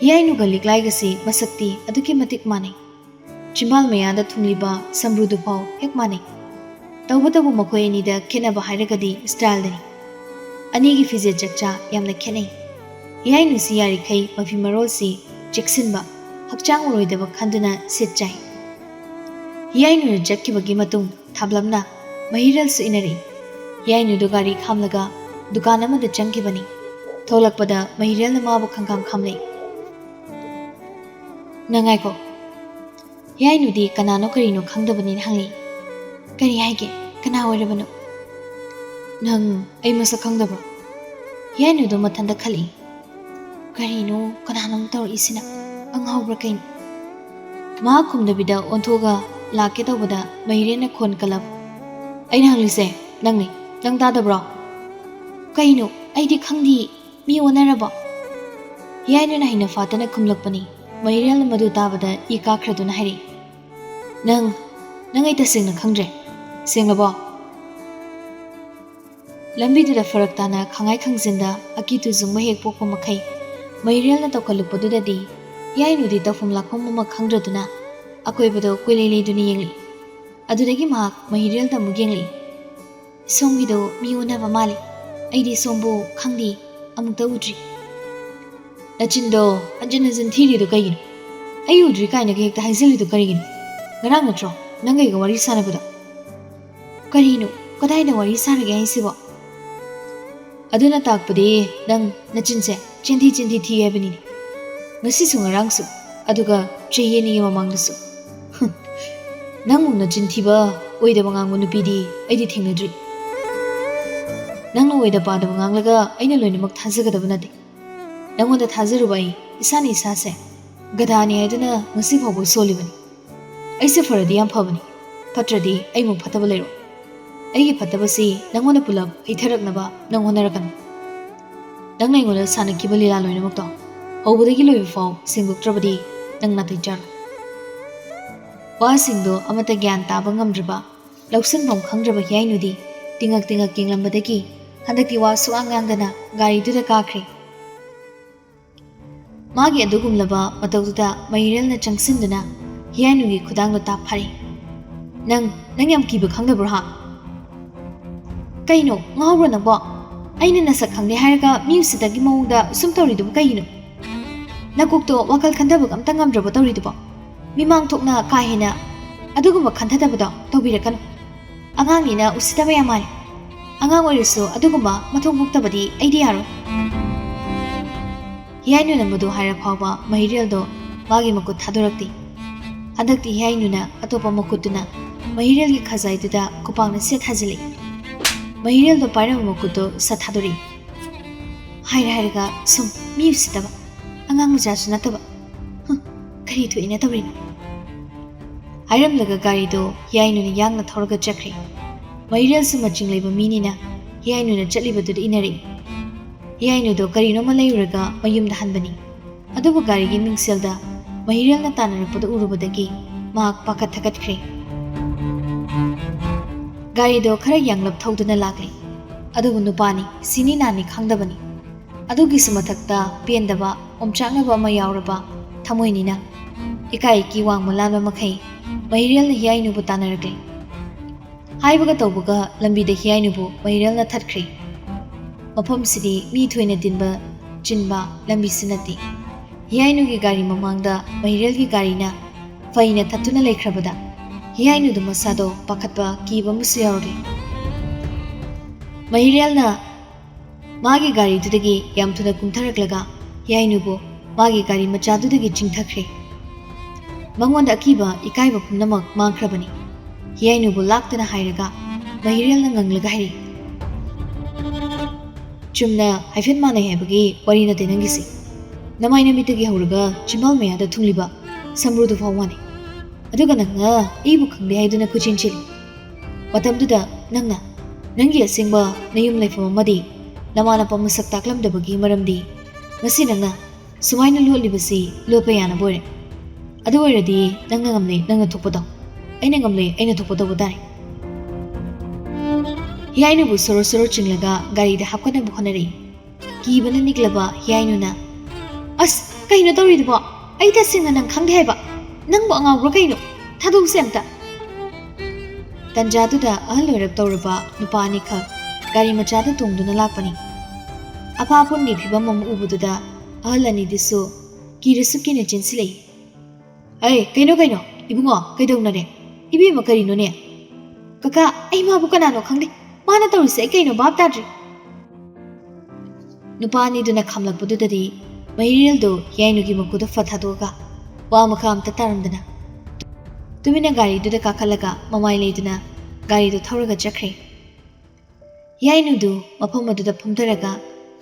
ꯍꯤꯌꯥꯏꯅꯨꯒ ꯂꯤꯛꯂꯥꯏꯒꯁꯤ ꯃꯁꯛꯇꯤ ꯑꯗꯨꯛꯀꯤ ꯃꯇꯤꯛ ꯃꯥꯟꯅꯩ꯫ ꯆꯤꯝꯕꯥꯜ ꯃꯌꯥꯗ ꯊꯨꯡꯂꯤꯕ ꯁꯝꯕ꯭ꯔꯨꯗꯨꯐꯥꯎ ꯍꯦꯛ ꯃꯥꯟꯅꯩ꯫ ꯇꯧꯕꯇꯕꯨ ꯃꯈꯣꯏ ꯑꯅꯤꯗ ꯈꯦꯠꯅꯕ ꯍꯥꯏꯔꯒꯗꯤ ꯁ꯭ꯇꯥꯏꯜꯗꯅꯤ꯫ ꯑꯅꯤꯒꯤ ꯐꯤꯖꯦꯠ ꯆꯛꯆꯥ ꯌꯥꯝꯅ ꯈꯦꯠꯅꯩ꯫ ꯍꯤꯌꯥꯏꯅꯨꯁꯤ ꯌꯥꯔꯤꯈꯩ ꯃꯐꯤ ꯃꯔꯣꯜꯁꯤ ꯆꯦꯛꯁꯤꯟꯕ, ꯍꯛꯆꯥꯡ ꯎꯔꯣꯏꯗꯕ ꯈꯟꯗꯨꯅ ꯁꯦꯠ ꯆꯥꯏ꯫ ꯍꯤꯌꯥꯏꯅꯨꯅ ꯆꯠꯈꯤꯕꯒꯤ ꯃꯇꯨꯡ ꯊꯥꯞꯂꯞꯅ ꯃꯍꯤꯔꯦꯜꯁꯨ ꯏꯟꯅꯔꯛꯏ꯫ ꯍꯤꯌꯥꯏꯅꯨꯗꯨ ꯒꯥꯔꯤ ꯈꯥꯝꯂꯒ ꯗꯨꯀꯥꯟ ꯑꯃꯗ ꯆꯪꯈꯤꯕꯅꯤ꯫ ꯊꯣꯛꯂꯛꯄꯗ ꯃꯍꯤꯔꯦꯜꯅ ꯃꯥꯕꯨ ꯈꯪꯈꯥꯝ ꯈꯥꯝꯂꯛꯏ꯫ "ꯅꯪ ꯉꯥꯏꯈꯣ꯫" ꯍꯤꯌꯥꯏꯅꯨꯗꯤ ꯀꯅꯥꯅꯣ ꯀꯔꯤꯅꯣ ꯈꯪꯗꯕꯅꯤꯅ ꯍꯪꯂꯛꯏ꯫ "ꯀꯔꯤ ꯍꯥꯏꯒꯦ? ꯀꯅꯥ ꯑꯣꯏꯔꯕꯅꯣ?" "ꯅꯪ ꯑꯩ ꯃꯁꯛ ꯈꯪꯗꯕ꯭ꯔꯣ?" ꯍꯤꯌꯥꯏꯅꯨꯗꯣ ꯃꯊꯟꯇ ꯈꯜꯂꯛꯏ꯫ "ꯀꯔꯤꯅꯣ, ꯀꯅꯥꯅꯣ ꯇꯧꯔꯛꯏꯁꯤꯅ? ꯑꯉꯥꯎꯕ꯭ꯔꯥ ꯀꯩꯅꯣ?" ꯃꯍꯥꯛ ꯈꯨꯝꯗꯕꯤꯗ ꯑꯣꯟꯊꯣꯛꯑꯒ ꯂꯥꯛꯀꯦ ꯇꯧꯕꯗ ꯃꯍꯤꯔꯦꯟꯅ ꯈꯣꯟ ꯀꯜꯂꯞ, "ꯑꯩꯅ ꯍꯪꯂꯤꯁꯦ ꯅꯪꯅꯤ, ꯅꯪ ꯇꯥꯗꯕ꯭ꯔꯣ?" "ꯀꯩꯅꯣ? ꯑꯩꯗꯤ ꯈꯪꯗꯤꯌꯦ꯫ ꯃꯤ ꯑꯣꯟꯅꯔꯕꯣ?" ꯍꯤꯌꯥꯏꯅꯨꯅ ꯍꯩꯅ ꯐꯥꯠꯇꯅ ꯈꯨꯝꯂꯛꯄꯅꯤ꯫ ꯃꯍꯤꯔꯦꯜꯅ ꯃꯗꯨ ꯇꯥꯕꯗ ꯏ ꯀꯥꯈ꯭ꯔꯗꯨꯅ ꯍꯥꯏꯔꯛꯏ, "ꯅꯪ, ꯅꯪ ꯑꯩ ꯇꯁꯦꯡꯅ ꯈꯪꯗ꯭ꯔꯦ꯫ ꯁꯦꯡꯂꯕꯣ?" ꯂꯝꯕꯤꯗꯨꯗ ꯐꯔꯛ ꯇꯥꯅ ꯈꯪꯉꯥꯏ ꯈꯪꯖꯤꯟꯗ ꯑꯀꯤ ꯇꯨꯖꯨꯡꯕ ꯍꯦꯛ ꯄꯣꯛꯄ ꯃꯈꯩ ꯃꯍꯤꯔꯦꯜꯅ ꯇꯧꯈꯠꯂꯛꯄꯗꯨꯗꯗꯤ ꯍꯤꯌꯥꯏꯅꯨꯗꯤ ꯇꯧꯐꯝ ꯂꯥꯛꯐꯝ ꯑꯃ ꯈꯪꯗ꯭ꯔꯗꯨꯅ ꯑꯀꯣꯏꯕꯗꯣ ꯀꯣꯏꯂꯩ ꯂꯩꯗꯨꯅ ꯌꯦꯡꯂꯛꯏ꯫ ꯑꯗꯨꯗꯒꯤ ꯃꯍꯥꯛ ꯃꯍꯤꯔꯦꯜꯗ ꯑꯃꯨꯛ ꯌꯦꯡꯂꯛꯏ꯫ "ꯁꯣꯝꯒꯤꯗꯣ ꯃꯤ ꯑꯣꯟꯅꯕ ꯃꯥꯜꯂꯤ꯫ ꯑꯩꯗꯤ ꯁꯣꯝꯕꯨ ꯈꯪꯗꯦ, ꯑꯃꯨꯛꯇ ꯎꯗ꯭ꯔꯤ꯫" "ꯅꯆꯤꯟꯗꯣ ꯍꯟꯖꯤꯟ ꯍꯟꯖꯤꯟ ꯊꯤꯔꯤꯗꯣ ꯀꯩꯒꯤꯅꯣ? ꯑꯩ ꯎꯗ꯭ꯔꯤ ꯀꯥꯏꯅꯒ ꯍꯦꯛꯇ ꯍꯥꯏꯖꯤꯜꯂꯤꯗꯣ ꯀꯔꯤꯒꯤꯅꯣ? ꯉꯔꯥꯡ ꯅꯠꯇ꯭ꯔꯣ ꯅꯪ ꯑꯩꯒ ꯋꯥꯔꯤ ꯁꯥꯟꯅꯕꯗꯣ?" "ꯀꯔꯤꯅꯣ? ꯀꯗꯥꯏꯗ ꯋꯥꯔꯤ ꯁꯥꯔꯒꯦ ꯍꯥꯏꯁꯤꯕꯣ?" "ꯑꯗꯨꯅ ꯇꯥꯛꯄꯗꯤ ꯅꯪ ꯅꯆꯤꯟꯁꯦ ꯆꯤꯟꯊꯤ ꯆꯤꯟꯊꯤ ꯊꯤ ꯍꯥꯏꯕꯅꯤꯅꯦ꯫ ꯉꯁꯤꯁꯨ ꯉꯔꯥꯡꯁꯨ, ꯑꯗꯨꯒ ꯆꯍꯤ ꯑꯅꯤꯒꯤ ꯃꯃꯥꯡꯗꯁꯨ꯫ ꯍꯨꯝ, ꯅꯪꯃꯨꯛ ꯅꯆꯤꯟ ꯊꯤꯕ, ꯑꯣꯏꯗꯕ ꯉꯥꯡꯕ ꯅꯨꯄꯤꯗꯤ ꯑꯩꯗꯤ ꯊꯦꯡꯅꯗ꯭ꯔꯤ꯫ ꯅꯪꯅ ꯑꯣꯏꯗ ꯄꯥꯗꯕ ꯉꯥꯡꯂꯒ ꯑꯩꯅ ꯂꯣꯏꯅꯃꯛ ꯊꯥꯖꯒꯗꯕ ꯅꯠꯇꯦ꯫ ꯅꯪꯉꯣꯟꯗ ꯊꯥꯖꯔꯨꯕ ꯑꯩ ꯏꯁꯥꯅ ꯏꯁꯥꯁꯦ ꯒꯙꯥꯅꯤ ꯍꯥꯏꯗꯨꯅ ꯉꯁꯤ ꯐꯥꯎꯕ ꯁꯣꯜꯂꯤꯕꯅꯤ꯫ ꯑꯩꯁꯦ ꯐꯔꯗꯤ ꯌꯥꯝ ꯐꯕꯅꯤ, ꯐꯠꯇ꯭ꯔꯗꯤ ꯑꯩꯃꯨꯛ ꯐꯠꯇꯕ ꯂꯩꯔꯣꯏ꯫ ꯑꯩꯒꯤ ꯐꯠꯇꯕꯁꯤ ꯅꯪꯉꯣꯟꯗ ꯄꯨꯂꯞ ꯍꯩꯊꯔꯛꯅꯕ ꯅꯪ ꯍꯣꯠꯅꯔꯛꯀꯅꯤ꯫ ꯅꯪꯅ ꯑꯩꯉꯣꯟꯗ ꯁꯥꯟꯅꯈꯤꯕ ꯂꯤꯂꯥ ꯂꯣꯏꯅꯃꯛꯇꯣ ꯍꯧꯕꯗꯒꯤ ꯂꯣꯏꯕ ꯐꯥꯎ ꯁꯦꯡꯗꯣꯛꯇ꯭ꯔꯕꯗꯤ ꯅꯪ ꯅꯥꯇꯩ ꯆꯥꯔꯣꯏ꯫" ꯋꯥꯁꯤꯡꯗꯣ ꯑꯃꯠꯇ ꯒ꯭ꯌꯥꯟ ꯇꯥꯕ ꯉꯝꯗ꯭ꯔꯕ, ꯂꯧꯁꯤꯟꯐꯝ ꯈꯪꯗ꯭ꯔꯕ ꯍꯤꯌꯥꯏꯅꯨꯗꯤ ꯇꯤꯉꯛ ꯇꯤꯉꯛ ꯌꯦꯡꯂꯝꯕꯗꯒꯤ ꯍꯟꯗꯛꯇꯤ ꯋꯥ ꯁꯨꯛꯉꯥꯡ ꯉꯥꯡꯗꯅ ꯒꯥꯔꯤꯗꯨꯗ ꯀꯥꯈ꯭ꯔꯦ꯫ ꯃꯥꯒꯤ ꯑꯗꯨꯒꯨꯝꯂꯕ ꯃꯇꯧꯗꯨꯗ ꯃꯍꯤꯔꯦꯜꯅ ꯆꯪꯁꯤꯟꯗꯨꯅ ꯍꯤꯌꯥꯏꯅꯨꯒꯤ ꯈꯨꯗꯥꯡꯗꯣ ꯇꯥꯞ ꯐꯥꯔꯦ꯫ "ꯅꯪ, ꯅꯪ ꯌꯥꯝ ꯀꯤꯕ ꯈꯪꯗꯕ꯭ꯔꯣ ꯍꯥ? ꯀꯩꯅꯣ, ꯉꯥꯎꯕ꯭ꯔꯣ ꯅꯪꯕꯣ? ꯑꯩꯅ ꯅꯁꯛ ꯈꯪꯗꯦ ꯍꯥꯏꯔꯒ ꯃꯤ ꯎꯁꯤꯠꯇꯒꯤ ꯃꯑꯣꯡꯗ ꯁꯨꯝ ꯇꯧꯔꯤꯗꯨꯕꯨ ꯀꯩꯒꯤꯅꯣ? ꯅꯀꯣꯛꯇꯣ ꯋꯥꯈꯜ ꯈꯟꯊꯕꯒ ꯑꯝꯇ ꯉꯝꯗ꯭ꯔꯕꯣ ꯇꯧꯔꯤꯗꯨꯕꯣ? ꯃꯤꯃꯥꯡ ꯊꯣꯛꯅ ꯀꯥ ꯍꯦꯟꯅ ꯑꯗꯨꯒꯨꯝꯕ ꯈꯟꯊꯗꯕꯗꯣ ꯇꯧꯕꯤꯔꯛꯀꯅꯨ꯫ ꯑꯉꯥꯡꯅꯤꯅ ꯎꯁꯤꯠꯇꯕ ꯌꯥꯝ ꯃꯥꯜꯂꯤ꯫ ꯑꯉꯥꯡ ꯑꯣꯏꯔꯁꯨ ꯑꯗꯨꯒꯨꯝꯕ ꯃꯊꯣꯡ ꯍꯨꯛꯇꯕꯗꯤ ꯑꯩꯗꯤ ꯌꯥꯔꯣꯏ꯫" ꯍꯤꯌꯥꯏꯅꯨꯅ ꯃꯗꯨ ꯍꯥꯏꯔ ꯐꯥꯎꯕ ꯃꯍꯤꯔꯦꯜꯗꯣ ꯃꯥꯒꯤ ꯃꯈꯨꯠ ꯊꯥꯗꯣꯔꯛꯇꯦ꯫ ꯍꯟꯗꯛꯇꯤ ꯍꯤꯌꯥꯏꯅꯨꯅ ꯑꯇꯣꯞꯄ ꯃꯈꯨꯠꯇꯨꯅ ꯃꯍꯤꯔꯦꯜꯒꯤ ꯈꯖꯥꯏꯗꯨꯗ ꯈꯨꯄꯥꯛꯅ ꯁꯦꯠ ꯊꯥꯖꯤꯜꯂꯤ꯫ ꯃꯍꯤꯔꯦꯜꯗꯣ ꯄꯥꯏꯔꯝꯕ ꯃꯈꯨꯠꯇꯣ ꯁꯠ ꯊꯥꯗꯣꯔꯛꯏ꯫ "ꯍꯥꯏꯔ ꯍꯥꯏꯔꯒ ꯁꯨꯝ ꯃꯤ ꯎꯁꯤꯠꯇꯕ, ꯑꯉꯥꯡ ꯃꯆꯥꯁꯨ ꯅꯠꯇꯕ꯫ ꯍꯨꯝ, ꯀꯔꯤ ꯊꯣꯛꯏꯅ ꯇꯧꯔꯤꯅꯣ?" ꯍꯥꯏꯔꯝꯂꯒ ꯒꯥꯔꯤꯗꯣ ꯍꯤꯌꯥꯏꯅꯨꯅ ꯌꯥꯡꯅ ꯊꯧꯔꯒ ꯆꯠꯈ꯭ꯔꯦ꯫ ꯃꯍꯤꯔꯦꯜꯁꯨ ꯃꯆꯤꯡ ꯂꯩꯕ ꯃꯤꯅꯤꯅ ꯍꯤꯌꯥꯏꯅꯨꯅ ꯆꯠꯂꯤꯕꯗꯨꯗ ꯏꯟꯅꯔꯛꯏ꯫ ꯍꯤꯌꯥꯏꯅꯨꯗꯣ ꯀꯔꯤꯅꯣꯃ ꯂꯩꯔꯨꯔꯒ ꯃꯌꯨꯝꯗ ꯍꯟꯕꯅꯤ꯫ ꯑꯗꯨꯕꯨ ꯒꯥꯔꯤꯒꯤ ꯃꯤꯡꯁꯦꯜꯗ ꯃꯍꯤꯔꯦꯜꯅ ꯇꯥꯟꯅꯔꯛꯄꯗꯨ ꯎꯔꯨꯕꯗꯒꯤ ꯃꯍꯥꯛ ꯄꯥꯈꯠ ꯊꯀꯠꯈ꯭ꯔꯦ꯫ ꯒꯥꯔꯤꯗꯣ ꯈꯔ ꯌꯥꯡꯂꯞ ꯊꯧꯗꯨꯅ ꯂꯥꯛꯂꯤ꯫ ꯑꯗꯨꯕꯨ ꯅꯨꯄꯥꯅꯤ, ꯁꯤꯅꯤ ꯅꯥꯅꯤ ꯈꯪꯗꯕꯅꯤ꯫ ꯑꯗꯨꯒꯤꯁꯨ ꯃꯊꯛꯇ ꯄꯦꯟꯗꯕ, ꯑꯣꯝꯆꯥꯛꯅꯕ ꯑꯃ ꯌꯥꯎꯔꯕ ꯊꯃꯣꯏꯅꯤꯅ ꯏꯀꯥꯏ ꯏꯀꯤ ꯋꯥꯡꯃ ꯂꯥꯟꯕ ꯃꯈꯩ ꯃꯍꯤꯔꯦꯜꯅ ꯍꯤꯌꯥꯏꯅꯨꯕꯨ ꯇꯥꯟꯅꯔꯛꯂꯤ꯫ ꯍꯥꯏꯕꯒ ꯇꯧꯕꯒ ꯂꯝꯕꯤꯗ ꯍꯤꯌꯥꯏꯅꯨꯕꯨ ꯃꯍꯤꯔꯦꯜꯅ ꯊꯠꯈ꯭ꯔꯦ꯫ ꯃꯐꯝꯁꯤꯗꯤ ꯃꯤ ꯊꯣꯏꯅ ꯇꯤꯟꯕ ꯆꯤꯟꯕ ꯂꯝꯕꯤꯁꯨ ꯅꯠꯇꯦ꯫ ꯍꯤꯌꯥꯏꯅꯨꯒꯤ ꯒꯥꯔꯤ ꯃꯃꯥꯡꯗ ꯃꯍꯤꯔꯦꯜꯒꯤ ꯒꯥꯔꯤꯅ ꯐꯩꯅ ꯊꯠꯇꯨꯅ ꯂꯩꯈ꯭ꯔꯕꯗ ꯍꯤꯌꯥꯏꯅꯨꯗꯨ ꯃꯁꯥꯗꯣ ꯄꯥꯈꯠꯄ ꯀꯤꯕ ꯑꯃꯁꯨ ꯌꯥꯎꯔꯤ꯫ ꯃꯍꯤꯔꯦꯜꯅ ꯃꯥꯒꯤ ꯒꯥꯔꯤꯗꯨꯗꯒꯤ ꯌꯥꯝ ꯊꯨꯅ ꯀꯨꯝꯊꯔꯛꯂꯒ ꯍꯤꯌꯥꯏꯅꯨꯕꯨ ꯃꯥꯒꯤ ꯒꯥꯔꯤ ꯃꯆꯥꯗꯨꯗꯒꯤ ꯆꯤꯡꯊꯈ꯭ꯔꯦ꯫ ꯃꯉꯣꯟꯗ ꯑꯀꯤꯕ ꯏꯀꯥꯏꯕ ꯄꯨꯝꯅꯃꯛ ꯃꯥꯡꯈ꯭ꯔꯕꯅꯤ꯫ ꯍꯤꯌꯥꯏꯅꯨꯕꯨ ꯂꯥꯛꯇꯅ ꯍꯥꯏꯔꯒ ꯃꯍꯤꯔꯦꯜꯅ ꯉꯪꯂꯒ ꯍꯥꯏꯔꯤ, "ꯆꯨꯝꯅ ꯍꯥꯏꯐꯦꯠ ꯃꯥꯟꯅꯩ ꯍꯥꯏꯕꯒꯤ ꯋꯥꯔꯤ ꯅꯠꯇꯦ ꯅꯪꯒꯤꯁꯦ꯫ ꯅꯃꯥꯏ ꯅꯃꯤꯠꯇꯒꯤ ꯍꯧꯔꯒ ꯆꯤꯝꯕꯥꯜ ꯃꯌꯥꯗ ꯊꯨꯡꯂꯤꯕ ꯁꯝꯕ꯭ꯔꯨꯗꯨ ꯐꯥꯎ ꯃꯥꯟꯅꯩ꯫ ꯑꯗꯨꯒ ꯅꯪꯅ ꯑꯩꯕꯨ ꯈꯪꯗꯦ ꯍꯥꯏꯗꯨꯅ ꯀꯣꯏꯆꯦꯟ ꯆꯦꯜꯂꯤ꯫ ꯃꯇꯝꯗꯨꯗ ꯅꯪꯅ ꯅꯪꯒꯤ ꯑꯁꯦꯡꯕ ꯅꯌꯨꯝ ꯂꯩꯐꯝ ꯑꯃꯗꯤ ꯅꯃꯥ ꯅꯄꯥ ꯃꯁꯛ ꯇꯥꯛꯂꯝꯗꯕꯒꯤ ꯃꯔꯝꯗꯤ ꯉꯁꯤ ꯅꯪꯅ ꯁꯨꯃꯥꯏꯅ ꯂꯣꯠꯂꯤꯕꯁꯤ ꯂꯣꯠꯄ ꯌꯥꯅꯕ ꯑꯣꯏꯔꯦ꯫ ꯑꯗꯨ ꯑꯣꯏꯔꯗꯤ ꯅꯪꯅ ꯉꯝꯂꯦ ꯅꯪꯅ ꯊꯣꯛꯄ ꯇꯧ, ꯑꯩꯅ ꯉꯝꯂꯦ ꯑꯩꯅ ꯊꯣꯛꯄ ꯇꯧꯕ ꯇꯥꯔꯦ꯫" ꯍꯤꯌꯥꯏꯅꯨꯕꯨ ꯁꯣꯔꯣ ꯁꯣꯔꯣ ꯆꯤꯡꯂꯒ ꯒꯥꯔꯤꯗ ꯍꯥꯞꯀꯠꯅꯕ ꯍꯣꯠꯅꯔꯛꯏ꯫ ꯀꯤꯕꯅ ꯅꯤꯛꯂꯕ ꯍꯤꯌꯥꯏꯅꯨꯅ, "ꯑꯁ, ꯀꯩꯅꯣ ꯇꯧꯔꯤꯗꯨꯕꯣ? ꯑꯩ ꯇꯁꯦꯡꯅ ꯅꯪ ꯈꯪꯗꯦ ꯍꯥꯏꯕ꯫ ꯅꯪꯕꯨ ꯑꯉꯥꯎꯕ꯭ꯔꯣ ꯀꯩꯅꯣ? ꯊꯥꯗꯣꯛꯁꯦ ꯑꯝꯇ꯫" ꯇꯟꯖꯥꯗꯨꯗ ꯑꯍꯜ ꯑꯣꯏꯔꯞ ꯇꯧꯔꯕ ꯅꯨꯄꯥ ꯑꯅꯤꯈꯛ ꯒꯥꯔꯤ ꯃꯆꯥꯗ ꯇꯣꯡꯗꯨꯅ ꯂꯥꯛꯄꯅꯤ꯫ ꯑꯐꯥ ꯑꯄꯨꯟꯒꯤ ꯐꯤꯕꯝ ꯑꯃ ꯎꯕꯗꯨꯗ ꯑꯍꯜ ꯑꯅꯤꯗꯨꯁꯨ ꯀꯤꯔꯁꯨ ꯀꯤꯅ ꯆꯦꯟꯁꯤꯜꯂꯛꯏ꯫ "ꯑꯩ, ꯀꯩꯅꯣ, ꯀꯩꯅꯣ? ꯏꯕꯨꯡꯉꯣ, ꯀꯩꯗꯧꯅꯔꯦ? ꯏꯕꯦꯝꯃ, ꯀꯔꯤꯅꯣꯅꯦ?" "ꯀꯀꯥ, ꯑꯩ ꯃꯥꯕꯨ ꯀꯅꯥꯅꯣ ꯈꯪꯗꯦ꯫ ꯃꯥꯅ ꯇꯧꯔꯤꯁꯦ ꯑꯩ ꯀꯩꯅꯣ ꯚꯥꯞ ꯇꯥꯗ꯭ꯔꯦ꯫" ꯅꯨꯄꯥ ꯑꯅꯤꯗꯨꯅ ꯈꯥꯝꯂꯛꯄꯗꯨꯗꯗꯤ ꯃꯍꯤꯔꯦꯜꯗꯨ ꯍꯤꯌꯥꯏꯅꯨꯒꯤ ꯃꯀꯨꯗ ꯐꯠ ꯊꯥꯗꯣꯛꯑꯒ ꯋꯥ ꯃꯈꯥ ꯑꯝꯇ ꯇꯥꯔꯝꯗꯅ ꯇꯨꯃꯤꯟꯅ ꯒꯥꯔꯤꯗꯨꯗ ꯀꯥꯈꯠꯂꯒ ꯃꯃꯥꯏ ꯂꯩꯗꯨꯅ ꯒꯥꯔꯤꯗꯨ ꯊꯧꯔꯒ ꯆꯠꯈ꯭ꯔꯦ꯫ ꯍꯤꯌꯥꯏꯅꯨꯗꯨ ꯃꯐꯝ ꯑꯗꯨꯗ ꯐꯝꯊꯔꯒ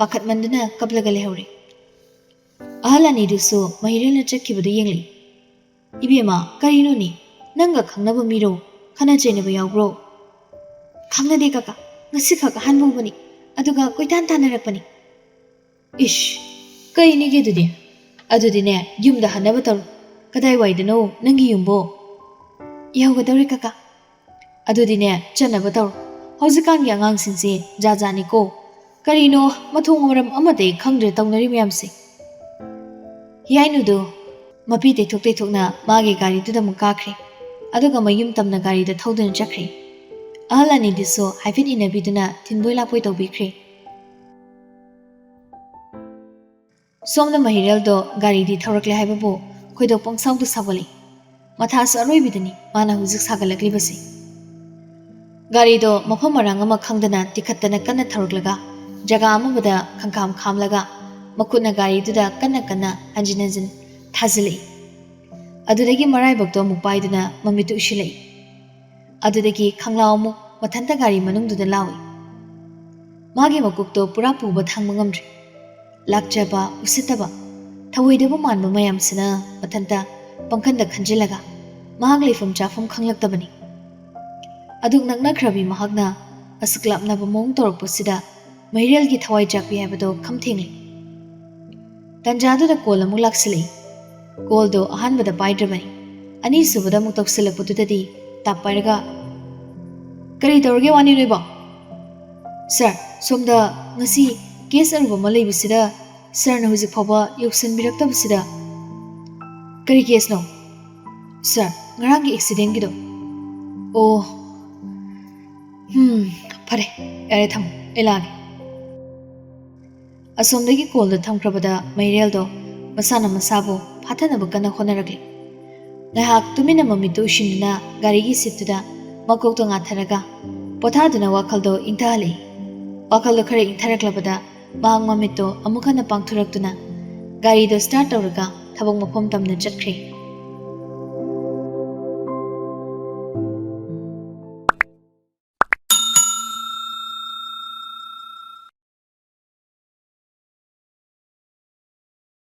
ꯄꯥꯈꯠꯃꯟꯗꯨꯅ ꯀꯞꯂꯒ ꯂꯩꯍꯧꯔꯦ꯫ ꯑꯍꯜ ꯑꯅꯤꯗꯨꯁꯨ ꯃꯍꯤꯔꯦꯜꯅ ꯆꯠꯈꯤꯕꯗꯨ ꯌꯦꯡꯂꯤ꯫ "ꯏꯕꯦꯝꯃ, ꯀꯔꯤꯅꯣꯅꯦ? ꯅꯪꯒ ꯈꯪꯅꯕ ꯃꯤꯔꯣ? ꯈꯠꯅ ꯆꯩꯅꯕ ꯌꯥꯎꯕ꯭ꯔꯣ?" "ꯈꯪꯅꯗꯦ ꯀꯀꯥ, ꯉꯁꯤꯈꯛ ꯑꯍꯥꯟꯕ ꯎꯕꯅꯤ, ꯑꯗꯨꯒ ꯀꯣꯏꯇꯥꯟ ꯇꯥꯟꯅꯔꯛꯄꯅꯤ꯫" ꯏꯁ, ꯀꯩꯅꯤꯒꯦ ꯑꯗꯨꯗꯤ? ꯑꯗꯨꯗꯤꯅꯦ, ꯌꯨꯝꯗ ꯍꯟꯅꯕ ꯇꯧꯔꯣ꯫ ꯀꯗꯥꯏꯋꯥꯏꯗꯅꯣ ꯅꯪꯒꯤ ꯌꯨꯝꯕꯣ? ꯌꯧꯒꯗꯧꯔꯦ ꯀꯀꯥ꯫ ꯑꯗꯨꯗꯤꯅꯦ, ꯆꯠꯅꯕ ꯇꯧꯔꯣ꯫ ꯍꯧꯖꯤꯛꯀꯥꯟꯒꯤ ꯑꯉꯥꯡꯁꯤꯡꯁꯦ ꯖꯥꯠ ꯖꯥꯠꯅꯤꯀꯣ꯫ ꯀꯔꯤꯅꯣ, ꯃꯊꯣꯡ ꯃꯔꯝ ꯑꯃꯇ ꯈꯪꯗ꯭ꯔꯦ ꯇꯧꯅꯔꯤ ꯃꯌꯥꯝꯁꯦ꯫ ꯍꯤꯌꯥꯏꯅꯨꯗꯨ ꯃꯄꯤ ꯇꯩꯊꯣꯛ ꯇꯩꯊꯣꯛꯅ ꯃꯥꯒꯤ ꯒꯥꯔꯤꯗꯨꯗ ꯑꯃꯨꯛ ꯀꯥꯈ꯭ꯔꯦ꯫ ꯑꯗꯨꯒ ꯃꯌꯨꯝ ꯇꯝꯅ ꯒꯥꯔꯤꯗ ꯊꯧꯗꯨꯅ ꯆꯠꯈ꯭ꯔꯦ꯫ ꯑꯍꯜ ꯑꯅꯤꯗꯨꯁꯨ ꯍꯥꯏꯐꯦꯠ ꯏꯟꯅꯕꯤꯗꯨꯅ ꯊꯤꯟꯕꯣꯏ ꯂꯥꯛꯄꯣꯏ ꯇꯧꯕꯤꯈ꯭ꯔꯦ꯫ ꯁꯣꯝꯗ ꯃꯍꯤꯔꯦꯜꯗꯣ ꯒꯥꯔꯤꯗꯤ ꯊꯧꯔꯛꯂꯦ ꯍꯥꯏꯕꯕꯨ ꯈꯣꯏꯗꯣꯛ ꯄꯪꯁꯥꯎꯗ ꯁꯥꯎꯒꯠꯂꯤ꯫ ꯃꯊꯥꯁꯨ ꯑꯔꯣꯏꯕꯤꯗꯅꯤ ꯃꯥꯅ ꯍꯧꯖꯤꯛ ꯁꯥꯒꯠꯂꯛꯂꯤꯕꯁꯤ꯫ ꯒꯥꯔꯤꯗꯣ ꯃꯐꯝ ꯃꯔꯥꯡ ꯑꯃ ꯈꯪꯗꯅ ꯇꯤꯈꯠꯇꯅ ꯀꯟꯅ ꯊꯧꯔꯛꯂꯒ ꯖꯒꯥ ꯑꯃꯕꯨꯗ ꯈꯪꯈꯥꯝ ꯈꯥꯝꯂꯒ ꯃꯈꯨꯠꯅ ꯒꯥꯔꯤꯗꯨꯗ ꯀꯟꯅ ꯀꯟꯅ ꯍꯟꯖꯤꯟ ꯍꯟꯖꯤꯟ ꯊꯥꯖꯤꯜꯂꯛꯏ꯫ ꯑꯗꯨꯗꯒꯤ ꯃꯔꯥꯏꯕꯛꯇꯣ ꯑꯃꯨꯛ ꯄꯥꯏꯗꯨꯅ ꯃꯃꯤꯠꯇꯨ ꯎꯏꯁꯤꯜꯂꯛꯏ꯫ ꯑꯗꯨꯗꯒꯤ ꯈꯪꯂꯥꯎ ꯑꯃꯨꯛ ꯃꯊꯟꯇ ꯒꯥꯔꯤ ꯃꯅꯨꯡꯗꯨꯗ ꯂꯥꯎꯏ꯫ ꯃꯥꯒꯤ ꯃꯀꯣꯛꯇꯣ ꯄꯨꯔꯥ ꯄꯨꯕ ꯊꯥꯡꯕ ꯉꯝꯗ꯭ꯔꯦ꯫ ꯂꯥꯛꯆꯕ, ꯎꯁꯤꯠꯇꯕ, ꯊꯧꯑꯣꯏꯗꯕ ꯃꯥꯟꯕ ꯃꯌꯥꯝꯁꯤꯅ ꯃꯊꯟꯇ ꯄꯪꯈꯟꯗ ꯈꯟꯖꯤꯜꯂꯒ ꯃꯍꯥꯛ ꯂꯩꯐꯝ ꯆꯥꯐꯝ ꯈꯪꯂꯛꯇꯕꯅꯤ꯫ ꯑꯗꯨꯛ ꯅꯛꯅꯈ꯭ꯔꯕꯤ ꯃꯍꯥꯛꯅ ꯑꯁꯨꯛ ꯂꯥꯞꯅꯕ ꯃꯑꯣꯡ ꯇꯧꯔꯛꯄꯁꯤꯗ ꯃꯍꯤꯔꯦꯜꯒꯤ ꯊꯋꯥꯏ ꯆꯥꯛꯄꯤ ꯍꯥꯏꯕꯗꯣ ꯈꯝ ꯊꯦꯡꯂꯤ꯫ ꯇꯟꯖꯥꯗꯨꯗ ꯀꯣꯜ ꯑꯃꯨꯛ ꯂꯥꯛꯁꯤꯜꯂꯛꯏ꯫ ꯀꯣꯜꯗꯣ ꯑꯍꯥꯟꯕꯗ ꯄꯥꯏꯗ꯭ꯔꯕꯅꯤ꯫ ꯑꯅꯤꯁꯨꯕꯗ ꯑꯃꯨꯛ ꯇꯧꯁꯤꯜꯂꯛꯄꯗꯨꯗꯗꯤ ꯇꯥꯞ ꯄꯥꯏꯔꯒ, "ꯀꯔꯤ ꯇꯧꯔꯒꯦ ꯋꯥꯅꯤ ꯅꯣꯏꯕꯣ?" "ꯁꯥꯔ, ꯁꯣꯝꯗ ꯉꯁꯤ ꯀꯦꯁ ꯑꯔꯨꯕ ꯑꯃ ꯂꯩꯕꯁꯤꯗ ꯁꯥꯔꯅ ꯍꯧꯖꯤꯛ ꯐꯥꯎꯕ ꯌꯧꯁꯤꯟꯕꯤꯔꯛꯇꯕꯁꯤꯗ꯫" "ꯀꯔꯤ ꯀꯦꯁꯅꯣ?" "ꯁꯥꯔ, ꯉꯔꯥꯡꯒꯤ ꯑꯦꯛꯁꯤꯗꯦꯟꯒꯤꯗꯣ꯫" "ꯑꯣ, ꯎꯝ, ꯐꯔꯦ, ꯌꯥꯔꯦ, ꯊꯝꯃꯣ, ꯑꯩ ꯂꯥꯛꯑꯒꯦ꯫" ꯑꯁꯣꯝꯗꯒꯤ ꯀꯣꯜꯗꯣ ꯊꯝꯈ꯭ꯔꯕꯗ ꯃꯩꯔꯦꯜꯗꯣ ꯃꯁꯥꯅ ꯃꯁꯥꯕꯨ ꯐꯥꯊꯅꯕ ꯀꯟꯅ ꯍꯣꯠꯅꯔꯛꯂꯤ꯫ ꯉꯥꯏꯍꯥꯛ ꯇꯨꯃꯤꯟꯅ ꯃꯃꯤꯠꯇꯨ ꯎꯏꯁꯤꯟꯗꯨꯅ ꯒꯥꯔꯤꯒꯤ ꯁꯤꯠꯇꯨꯗ ꯃꯀꯣꯛꯇꯣ ꯉꯥꯊꯔꯒ ꯄꯣꯊꯥꯗꯨꯅ ꯋꯥꯈꯜꯗꯣ ꯏꯪꯊꯍꯜꯂꯛꯏ꯫ ꯋꯥꯈꯜꯗꯣ ꯈꯔ ꯏꯪꯊꯔꯛꯂꯕꯗ ꯃꯍꯥꯛ ꯃꯃꯤꯠꯇꯣ ꯑꯃꯨꯛ ꯍꯟꯅ ꯄꯥꯡꯊꯣꯔꯛꯇꯨꯅ ꯒꯥꯔꯤꯗꯣ ꯁ꯭ꯇꯥꯔꯠ ꯇꯧꯔꯒ ꯊꯕꯛ ꯃꯐꯝ ꯇꯝꯅ ꯆꯠꯈ꯭ꯔꯦ꯫